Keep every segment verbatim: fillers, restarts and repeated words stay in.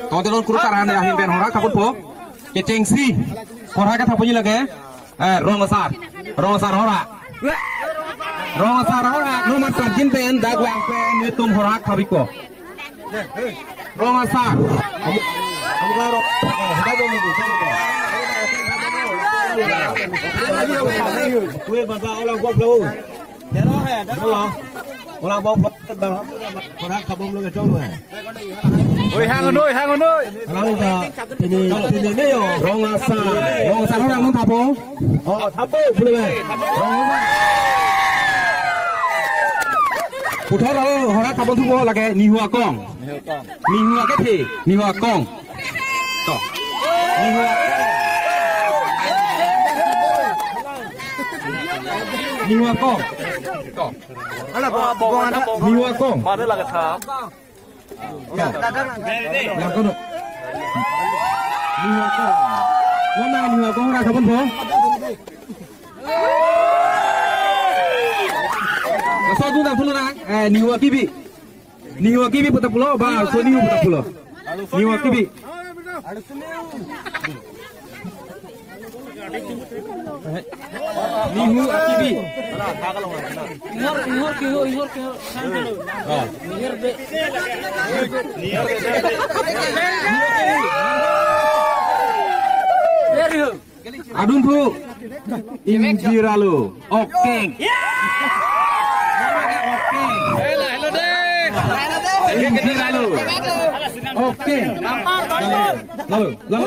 Tongte non kuru taran ahin pen hora kaput po. Kechengsi. Hora kathap ponji lake. Eh, rong asar. Rong asar hora. Rong asar hora. Nomor tarjin pen dak wang pen netum hora thap-ikpo. Rong asar. Kue baba olang gua flow. Olang gua flow. Hora thap-iklo ke chong. Oi, hang noi, hang noi. Alang ta, pini, pini ne yo. Rong asar. Rong asar hora nung thappo. Oh, thappo, boleh, boleh. Rong asar. Puthot hora thappo thupo lake, nihu akong. Nihu akethe, nihu akong. To. Nihu akong. Nihu akong. To. Nihu akong. Mana lagi thap? Yang kono. Nihu akong. Mana nihu akong ra kapan po? Kaso tu tak pulo na. Eh, nihu akibi. Nihu akibi puta pulo, ba, so nihu puta pulo. Nihu akibi. Nihu akibi. Ihor, ihor kiho, ihor kiho. Oh. Ihor be. Very good. Adunthu. Ingjir alo. Okeng. Ingjir alo. Okeng. Lalu, lalu.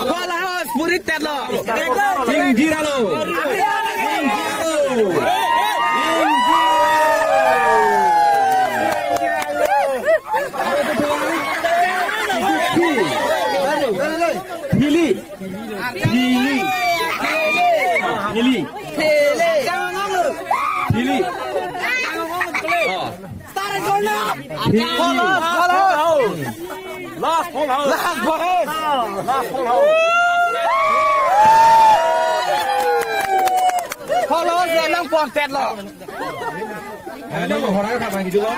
Hola, hola, spirit telo. Ingjir alo. Ingjir alo. Ingjir alo. Phili. Phili. Phili. Phili. Oh. Phili. Last ball house. Last ball house. Last ball house. Holos ya lang pontet lo. Ano, horai ka bang gitu lo.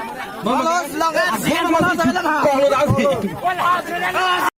Holos lang. Holos lang.